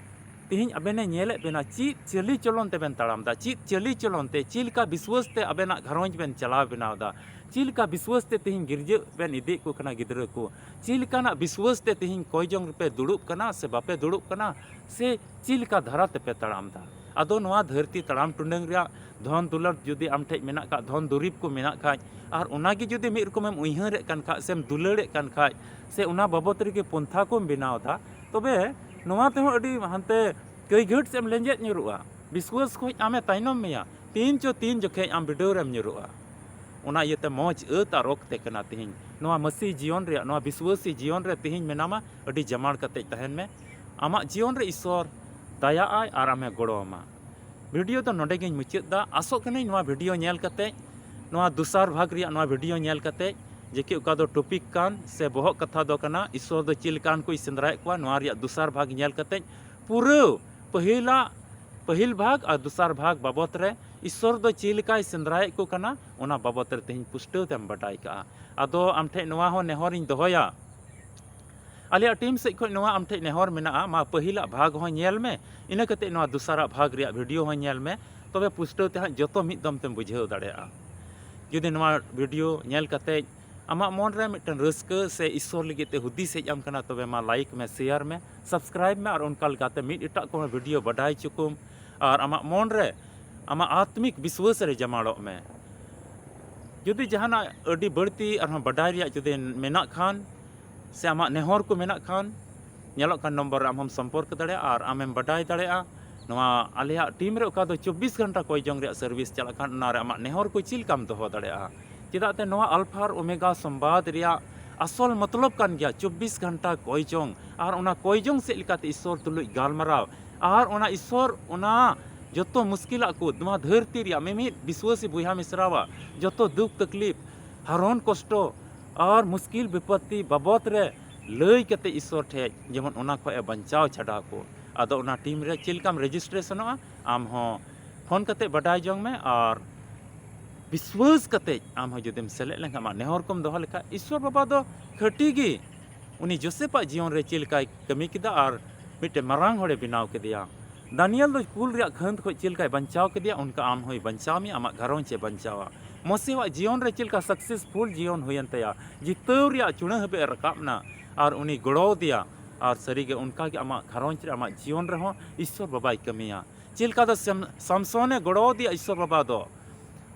ᱛᱮᱦᱮᱧ ᱟᱵᱮᱱᱮ ᱧᱮᱞᱮᱫ ᱵᱮᱱᱟ, ᱪᱮᱫ ᱪᱟᱹᱞᱤ ᱪᱚᱞᱚᱱ ᱛᱮᱵᱮᱱ ᱛᱟᱲᱟᱢ ᱮᱫᱟ, ᱪᱮᱫ ᱪᱟᱹᱞᱤ ᱪᱚᱞᱚᱱ ᱛᱮ, ᱪᱮᱫ ᱞᱮᱠᱟ ᱵᱤᱥᱣᱟᱹᱥ ᱛᱮ ᱟᱵᱮᱱᱟᱜ ᱜᱷᱟᱨᱚᱸᱡᱽ ᱵᱮᱱ ᱪᱟᱞᱟᱣ ᱵᱮᱱᱟᱣ ᱮᱫᱟ, ᱪᱮᱫ ᱞᱮᱠᱟ ᱵᱤᱥᱣᱟᱹᱥ ᱛᱮ ᱛᱮᱦᱮᱧ ᱜᱤᱨᱡᱟᱹ ᱵᱮᱱ ᱤᱫᱤᱭᱮᱫ ᱠᱚ ᱠᱟᱱᱟ ᱜᱤᱫᱽᱨᱟᱹ ᱠᱚ, ᱪᱮᱫ ᱞᱮᱠᱟᱱᱟᱜ ᱵᱤᱥᱣᱟᱹᱥ ᱛᱮ ᱛᱮᱦᱮᱧ ᱠᱚᱭ ᱡᱚᱝ ᱨᱮᱯᱮ ᱫᱩᱲᱩᱵ ᱠᱟᱱᱟ ᱥᱮ ᱵᱟᱯᱮ ᱫᱩᱲᱩᱵ ᱠᱟᱱᱟ, ᱥᱮ ᱪᱮᱫ ᱞᱮᱠᱟ ᱫᱷᱟᱨᱟ ᱛᱮᱯᱮ ᱛᱟᱲᱟᱢ ᱮᱫᱟ᱾ ᱟᱫᱚ ᱱᱚᱣᱟ ᱫᱷᱟᱹᱨᱛᱤ ᱛᱟᱲᱟᱢ ᱴᱩᱰᱟᱹᱝ ᱨᱮᱭᱟᱜ ᱫᱷᱚᱱ ᱫᱩᱞᱟᱹᱲ ᱡᱩᱫᱤ ᱟᱢ ᱴᱷᱮᱡ ᱢᱮᱱᱟᱜ ᱠᱷᱟᱡ, ᱫᱷᱚᱱ ᱫᱩᱨᱤᱵᱽ ᱠᱚ ᱢᱮᱱᱟᱜ ᱠᱷᱟᱡ, ᱟᱨ ᱚᱱᱟᱜᱮ ᱡᱩᱫᱤ ᱢᱤᱫ ᱨᱚᱠᱚᱢᱮᱢ ᱩᱭᱦᱟᱹᱨᱮᱫ ᱠᱟᱱ ᱠᱷᱟᱡ ᱥᱮᱢ ᱫᱩᱞᱟᱹᱲᱮᱫ ᱠᱟᱱ ᱠᱷᱟᱡ, ᱥᱮ ᱚᱱᱟ ᱵᱟᱵᱚᱛ ᱨᱮᱜᱮ ᱯᱚᱱᱛᱷᱟ ᱠᱚᱢ ᱵᱮᱱᱟᱣ ᱮᱫᱟ, ᱛᱚᱵᱮ ᱱᱚᱣᱟ ᱛᱮᱦᱚᱸ ᱟᱹᱰᱤ ᱦᱟᱱᱛᱮ ᱠᱟᱹᱭᱜᱷᱟᱹᱴ ᱥᱮᱫ ᱮᱢ ᱞᱮᱸᱡᱮᱫ ᱧᱩᱨᱩᱜᱼᱟ᱾ ᱵᱤᱥᱣᱟᱹᱥ ᱠᱷᱚᱡ ᱟᱢᱮ ᱛᱟᱭᱱᱚᱢ ᱢᱮᱭᱟ᱾ ᱛᱤᱱ ᱪᱚ ᱛᱤᱱ ᱡᱚᱠᱷᱮᱡ ᱟᱢ ᱵᱤᱰᱟᱹᱣ ᱨᱮᱢ ᱧᱩᱨᱩᱜᱼᱟ᱾ ᱚᱱᱟ ᱤᱭᱟᱹᱛᱮ ᱢᱚᱡᱽ ᱟᱹᱛ ᱟᱨ ᱚᱠᱛᱮ ᱠᱟᱱᱟ ᱛᱤᱦᱤᱧ᱾ ᱱᱚᱣᱟ ᱢᱟᱹᱥᱤ ᱡᱤᱭᱚᱱ ᱨᱮᱭᱟᱜ, ᱱᱚᱣᱟ ᱵᱤᱥᱣᱟᱹᱥᱤ ᱡᱤᱭᱚᱱ ᱨᱮ ᱛᱤᱦᱤᱧ ᱢᱮᱱᱟᱢᱟ, ᱟᱹᱰᱤ ᱡᱟᱢᱟᱲ ᱠᱟᱛᱮᱡ ᱛᱟᱦᱮᱱ ᱢᱮ᱾ ᱟᱢᱟᱜ ᱡᱤᱭᱚᱱ ᱨᱮ ᱤᱥᱥᱚᱨ ᱫᱟᱭᱟᱜᱼᱟᱭ ᱟᱨ ᱟᱢᱮ ᱜᱚᱲᱚ ᱟᱢᱟ᱾ ᱵᱷᱤᱰᱤᱭᱳ ᱫᱚ ᱱᱚᱰᱮ ᱜᱤᱧ ᱢᱩᱪᱟᱹᱫ ᱫᱟ᱾ ᱟᱥᱚᱜ ᱠᱟᱹᱱᱟᱹᱧ ᱱᱚᱣᱟ ᱵᱷᱤᱰᱤᱭᱳ ᱧᱮᱞ ᱠᱟᱛᱮᱡ, ᱱᱚᱣᱟ ᱫᱚᱥᱟᱨ ᱵᱷᱟᱜᱽ ᱨᱮᱭᱟᱜ ᱱᱚᱣᱟ ᱵᱷᱤᱰᱤᱭᱳ ᱧᱮᱞ ᱠᱟᱛᱮᱡ, ᱡᱮ ᱠᱤ ᱚᱠᱟ ᱫᱚ ᱴᱚᱯᱤᱠ ᱠᱟᱱ ᱥᱮ ᱵᱚᱦᱚᱜ ᱠᱟᱛᱷᱟ ᱫᱚ ᱠᱟᱱᱟ, ᱤᱥᱥᱚᱨ ᱫᱚ ᱪᱮᱫ ᱞᱮᱠᱟᱱ ᱠᱚᱭ ᱥᱮᱸᱫᱽᱨᱟᱭᱮᱫ ᱠᱚᱣᱟ, ᱱᱚᱣᱟ ᱨᱮᱭᱟᱜ ᱫᱚᱥᱟᱨ ᱵᱷᱟᱜᱽ ᱧᱮᱞ ᱠᱟᱛᱮᱡ ᱯᱩᱨᱟᱹ ᱯᱟᱹᱦᱤᱞᱟᱜ, ᱯᱟᱹᱦᱤᱞ ᱵᱷᱟᱜᱽ ᱟᱨ ᱫᱚᱥᱟᱨ ᱵᱷᱟᱜᱽ ᱵᱟᱵᱚᱛ ᱨᱮ ᱤᱥᱥᱚᱨ ᱫᱚ ᱪᱮᱫ ᱞᱮᱠᱟᱭ ᱥᱮᱸᱫᱽᱨᱟᱭᱮᱫ ᱠᱚ ᱠᱟᱱᱟ, ᱚᱱᱟ ᱵᱟᱵᱚᱛ ᱨᱮ ᱛᱮᱦᱮᱧ ᱯᱩᱥᱴᱟᱹᱣ ᱛᱮᱢ ᱵᱟᱰᱟᱭ ᱠᱟᱜᱼᱟ᱾ ᱟᱫᱚ ᱟᱢ ᱴᱷᱮᱡ ᱱᱚᱣᱟ ᱦᱚᱸ ᱱᱮᱦᱚᱨᱤᱧ ᱫᱚᱦᱚᱭᱟ, ᱟᱞᱮᱭᱟᱜ ᱴᱤᱢ ᱥᱮᱫ ᱠᱷᱚᱡ ᱱᱚᱣᱟ ᱟᱢ ᱴᱷᱮᱡ ᱱᱮᱦᱚᱨ ᱢᱮᱱᱟᱜᱼᱟ, ᱢᱟ ᱯᱟᱹᱦᱤᱞᱟᱜ ᱵᱷᱟᱜᱽ ᱦᱚᱸ ᱧᱮᱞ ᱢᱮ, ᱤᱱᱟᱹ ᱠᱟᱛᱮ ᱱᱚᱣᱟ ᱫᱚᱥᱟᱨᱟᱜ ᱵᱷᱟᱜᱽ ᱨᱮᱭᱟᱜ ᱵᱷᱤᱰᱤᱭᱳ ᱦᱚᱸ ᱧᱮᱞ ᱢᱮ, ᱛᱚᱵᱮ ᱯᱩᱥᱴᱟᱹᱣ ᱛᱮ ᱦᱟᱸᱜ ᱡᱚᱛᱚ ᱢᱤᱫ ᱫᱚᱢ ᱛᱮᱢ ᱵᱩᱡᱷᱟᱹᱣ ᱫᱟᱲᱮᱭᱟᱜᱼᱟ᱾ ᱡᱩᱫᱤ ᱱᱚᱣᱟ ᱵᱷᱤᱰᱤᱭᱳ ᱧᱮᱞ ᱠᱟᱛᱮ ᱟᱢᱟᱜ ᱢᱚᱱ ᱨᱮ ᱢᱤᱫᱴᱮᱱ ᱨᱟᱹᱥᱠᱟᱹ ᱥᱮ ᱤᱥᱥᱚᱨ ᱞᱟᱹᱜᱤᱫ ᱛᱮ ᱦᱩᱫᱤᱥ ᱦᱮᱡ ᱟᱢ ᱠᱟᱱᱟ, ᱛᱚᱵᱮ ᱢᱟ ᱞᱟᱭᱤᱠ ᱢᱮ, ᱥᱮᱭᱟᱨ ᱢᱮ, ᱥᱟᱵᱥᱠᱨᱟᱭᱤᱵ ᱢᱮ, ᱟᱨ ᱚᱱᱠᱟ ᱞᱮᱠᱟᱛᱮ ᱢᱤᱫ ᱮᱴᱟᱜ ᱠᱚᱦᱚᱸ ᱵᱷᱤᱰᱤᱭᱳ ᱵᱟᱰᱟᱭ ᱦᱚᱪᱚ ᱠᱚᱢ᱾ ᱟᱨ ᱟᱢᱟᱜ ᱢᱚᱱ ᱨᱮ ᱟᱢᱟᱜ ᱟᱛᱢᱤᱠ ᱵᱤᱥᱣᱟᱹᱥ ᱨᱮ ᱡᱟᱢᱟᱲᱚᱜ ᱢᱮ᱾ ᱡᱩᱫᱤ ᱡᱟᱦᱟᱱᱟᱜ ᱟᱹᱰᱤ ᱵᱟᱹᱲᱛᱤ ᱟᱨᱦᱚᱸ ᱵᱟᱰᱟᱭ ᱨᱮᱭᱟᱜ ᱡᱩᱫᱤ ᱢᱮᱱᱟᱜ ᱠᱷᱟᱱ, ᱥᱮ ᱟᱢᱟᱜ ᱱᱮᱦᱚᱨ ᱠᱚ ᱢᱮᱱᱟᱜ ᱠᱷᱟᱱ, ᱧᱮᱞᱚᱜ ᱠᱟᱱ ᱱᱚᱢᱵᱚᱨ ᱨᱮ ᱟᱢ ᱦᱚᱸᱢ ᱥᱚᱢᱯᱚᱨᱠ ᱫᱟᱲᱮᱭᱟᱜᱼᱟ ᱟᱨ ᱟᱢᱮᱢ ᱵᱟᱰᱟᱭ ᱫᱟᱲᱮᱭᱟᱜᱼᱟ᱾ ᱱᱚᱣᱟ ᱟᱞᱮᱭᱟᱜ ᱴᱤᱢ ᱨᱮ ᱚᱠᱟ ᱫᱚ ᱪᱚᱵᱵᱤᱥ ᱜᱷᱚᱱᱴᱟ ᱠᱚᱭ ᱡᱚᱝ ᱨᱮᱭᱟᱜ ᱥᱟᱨᱵᱷᱤᱥ ᱪᱟᱞᱟᱜ ᱠᱟᱱ, ᱚᱱᱟ ᱨᱮ ᱟᱢᱟᱜ ᱱᱮᱦᱚᱨ ᱠᱚ ᱪᱮᱫ ᱞᱮᱠᱟᱢ ᱫᱚᱦᱚ ᱫᱟᱲᱮᱭᱟᱜᱼᱟ᱾ ᱪᱮᱫᱟᱜ ᱛᱮ ᱱᱚᱣᱟ ᱟᱞᱯᱷᱟ ᱟᱨ ᱳᱢᱮᱜᱟ ᱥᱚᱢᱵᱟᱫ ᱨᱮᱭᱟᱜ ᱟᱥᱚᱞ ᱢᱚᱛᱞᱚᱵ ᱠᱟᱱ ᱜᱮᱭᱟ ᱪᱚᱵᱵᱤᱥ ᱜᱷᱚᱱᱴᱟ ᱠᱚᱭ ᱡᱚᱝ, ᱟᱨ ᱚᱱᱟ ᱠᱚᱭ ᱡᱚᱝ ᱥᱮᱫ ᱞᱮᱠᱟᱛᱮ ᱤᱥᱥᱚᱨ ᱛᱩᱞᱩᱡ ᱜᱟᱞᱢᱟᱨᱟᱣ, ᱟᱨ ᱚᱱᱟ ᱤᱥᱥᱚᱨ ᱚᱱᱟ ᱡᱚᱛᱚ ᱢᱩᱥᱠᱤᱞᱟᱜ ᱠᱚ, ᱱᱚᱣᱟ ᱫᱷᱟᱹᱨᱛᱤ ᱨᱮᱭᱟᱜ ᱢᱤᱢᱤᱫ ᱵᱤᱥᱣᱟᱹᱥᱤ ᱵᱚᱭᱦᱟ ᱢᱤᱥᱨᱟᱣᱟᱜ ᱡᱚᱛᱚ ᱫᱩᱠ ᱛᱟᱠᱞᱤᱯ, ᱦᱟᱨᱚᱱ ᱠᱚᱥᱴᱚ ᱟᱨ ᱢᱩᱥᱠᱤᱞ ᱵᱤᱯᱚᱛᱛᱤ ᱵᱟᱵᱚᱛ ᱨᱮ ᱞᱟᱹᱭ ᱠᱟᱛᱮ ᱤᱥᱥᱚᱨ ᱴᱷᱮᱡ ᱡᱮᱢᱚᱱ ᱚᱱᱟ ᱠᱷᱚᱡ ᱮ ᱵᱟᱧᱪᱟᱣ ᱪᱷᱟᱰᱟᱣ ᱠᱚ᱾ ᱟᱫᱚ ᱚᱱᱟ ᱴᱤᱢ ᱨᱮ ᱪᱮᱫ ᱞᱮᱠᱟᱢ ᱨᱮᱡᱤᱥᱴᱨᱮᱥᱚᱱᱚᱜᱼᱟ, ᱟᱢ ᱦᱚᱸ ᱯᱷᱳᱱ ᱠᱟᱛᱮ ᱵᱟᱰᱟᱭ ᱡᱚᱝ ᱢᱮ, ᱟᱨ ᱵᱤᱥᱣᱟᱹᱥ ᱠᱟᱛᱮ ᱟᱢ ᱦᱚᱸ ᱡᱩᱫᱤᱢ ᱥᱮᱞᱮᱫ ᱞᱮᱱᱠᱷᱟᱱ, ᱟᱢᱟᱜ ᱱᱮᱦᱚᱨ ᱠᱚᱢ ᱫᱚᱦᱚ ᱞᱮᱠᱷᱟᱱ, ᱤᱥᱥᱚᱨ ᱵᱟᱵᱟ ᱫᱚ ᱠᱷᱟᱹᱴᱤ ᱜᱮ ᱩᱱᱤ ᱡᱳᱥᱮᱯᱟᱜ ᱡᱤᱭᱚᱱ ᱨᱮ ᱪᱮᱫ ᱞᱮᱠᱟᱭ ᱠᱟᱹᱢᱤ ᱠᱮᱫᱟ ᱟᱨ ᱢᱤᱫᱴᱮᱱ ᱢᱟᱨᱟᱝ ᱦᱚᱲᱮ ᱵᱮᱱᱟᱣ ᱠᱮᱫᱮᱭᱟ᱾ ᱫᱟᱱᱤᱭᱮᱞ ᱫᱚ ᱠᱩᱞ ᱨᱮᱭᱟᱜ ᱠᱷᱟᱹᱫᱽ ᱠᱷᱚᱱ ᱪᱮᱫ ᱞᱮᱠᱟᱭ ᱵᱟᱧᱪᱟᱣ ᱠᱮᱫᱮᱭᱟ, ᱚᱱᱠᱟ ᱟᱢ ᱦᱚᱸᱭ ᱵᱟᱧᱪᱟᱣ ᱢᱮᱭᱟ, ᱟᱢᱟᱜ ᱜᱷᱟᱨᱚᱸᱡᱽ ᱮ ᱵᱟᱧᱪᱟᱣᱟ᱾ ᱢᱚᱥᱤᱣᱟᱜ ᱡᱤᱭᱚᱱ ᱨᱮ ᱪᱮᱫ ᱞᱮᱠᱟ ᱥᱟᱠᱥᱮᱥᱯᱷᱩᱞ ᱡᱤᱭᱚᱱ ᱦᱩᱭᱮᱱ ᱛᱟᱭᱟ, ᱡᱤᱛᱟᱹᱣ ᱨᱮᱭᱟᱜ ᱪᱩᱲᱟᱹ ᱦᱟᱹᱵᱤᱡ ᱮ ᱨᱟᱠᱟᱵ ᱮᱱᱟ ᱟᱨ ᱩᱱᱤ ᱜᱚᱲᱚᱣᱟᱫᱮᱭᱟ, ᱟᱨ ᱥᱟᱹᱨᱤᱜᱮ ᱚᱱᱠᱟᱜᱮ ᱟᱢᱟᱜ ᱜᱷᱟᱨᱚᱸᱡᱽ ᱨᱮ, ᱟᱢᱟᱜ ᱡᱤᱭᱚᱱ ᱨᱮᱦᱚᱸ ᱤᱥᱥᱚᱨ ᱵᱟᱵᱟᱭ ᱠᱟᱹᱢᱤᱭᱟ᱾ ᱪᱮᱫ ᱞᱮᱠᱟ ᱫᱚ ᱥᱮᱢ-, ᱥᱟᱢᱥᱚᱱᱮ ᱜᱚᱲᱚᱣᱟᱫᱮᱭᱟ ᱤᱥᱥᱚᱨ ᱵᱟᱵᱟ ᱫᱚ,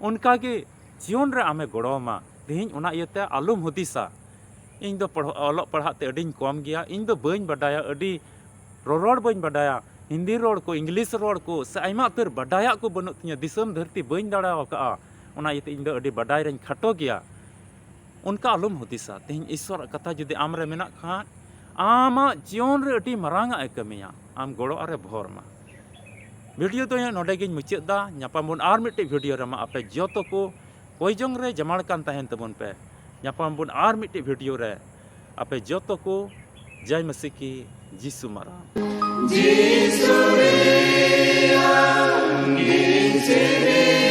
ᱚᱱᱠᱟᱜᱮ ᱡᱤᱭᱚᱱ ᱨᱮ ᱟᱢᱮ ᱜᱚᱲᱚᱣᱟᱢᱟ᱾ ᱛᱮᱦᱮᱧ ᱚᱱᱟ ᱤᱭᱟᱹᱛᱮ ᱟᱞᱚᱢ ᱦᱩᱫᱤᱥᱟ, "ᱤᱧ ᱫᱚ ᱯᱟᱲᱦᱟᱜ, ᱚᱞᱚᱜ ᱯᱟᱲᱦᱟᱜ ᱛᱮ ᱟᱹᱰᱤᱧ ᱠᱚᱢ ᱜᱮᱭᱟ, ᱤᱧ ᱫᱚ ᱵᱟᱹᱧ ᱵᱟᱰᱟᱭᱟ, ᱟᱹᱰᱤ ᱨᱚᱨᱚᱲ ᱵᱟᱹᱧ ᱵᱟᱰᱟᱭᱟ, ᱦᱤᱱᱫᱤ ᱨᱚᱲ ᱠᱚ, ᱤᱝᱞᱤᱥ ᱨᱚᱲ ᱠᱚ, ᱥᱮ ᱟᱭᱢᱟ ᱩᱛᱟᱹᱨ ᱵᱟᱰᱟᱭᱟᱜ ᱠᱚ ᱵᱟᱹᱱᱩᱜ ᱛᱤᱧᱟᱹ, ᱫᱤᱥᱚᱢ ᱫᱷᱟᱹᱨᱛᱤ ᱵᱟᱹᱧ ᱫᱟᱬᱟ ᱟᱠᱟᱫᱼᱟ, ᱚᱱᱟ ᱤᱭᱟᱹᱛᱮ ᱤᱧ ᱫᱚ ᱟᱹᱰᱤ ᱵᱟᱰᱟᱭ ᱨᱮᱧ ᱠᱷᱟᱴᱚ ᱜᱮᱭᱟ", ᱚᱱᱠᱟ ᱟᱞᱚᱢ ᱦᱩᱫᱤᱥᱟ᱾ ᱛᱮᱦᱮᱧ ᱤᱥᱥᱚᱨᱟᱜ ᱠᱟᱛᱷᱟ ᱡᱩᱫᱤ ᱟᱢ ᱨᱮ ᱢᱮᱱᱟᱜ ᱠᱷᱟᱱ, ᱟᱢᱟᱜ ᱡᱤᱭᱚᱱ ᱨᱮ ᱟᱹᱰᱤ ᱢᱟᱨᱟᱝ ᱟᱜ ᱮ ᱠᱟᱹᱢᱤᱭᱟ᱾ ᱟᱢ ᱜᱚᱲᱚ ᱟᱨ ᱮ ᱵᱷᱚᱨ ᱢᱟ᱾ ᱵᱷᱤᱰᱤᱭᱳ ᱫᱚ ᱱᱚᱰᱮ ᱜᱤᱧ ᱢᱩᱪᱟᱹᱫ ᱮᱫᱟ᱾ ᱧᱟᱯᱟᱢ ᱵᱚᱱ ᱟᱨ ᱢᱤᱫᱴᱮᱡ ᱵᱷᱤᱰᱤᱭᱳ ᱨᱮ᱾ ᱢᱟ ᱟᱯᱮ ᱡᱚᱛᱚ ᱠᱚ ᱠᱚᱭ ᱡᱚᱝ ᱨᱮ ᱡᱟᱢᱟᱲ ᱠᱟᱱ ᱛᱟᱦᱮᱱ ᱛᱟᱵᱚᱱ ᱯᱮ᱾ ᱧᱟᱯᱟᱢ ᱵᱚᱱ ᱟᱨ ᱢᱤᱫᱴᱮᱡ ᱵᱷᱤᱰᱤᱭᱳ ᱨᱮ᱾ ᱟᱯᱮ ᱡᱚᱛᱚ ᱠᱚ ᱡᱟᱭ ᱢᱟᱹᱥᱤ ᱠᱤ ᱡᱤᱥᱩ ᱢᱟᱨᱟᱝ᱾ ᱡᱤᱥᱩ ᱨᱮᱭᱟᱝ ᱜᱤᱧ ᱥᱮᱨᱮᱧ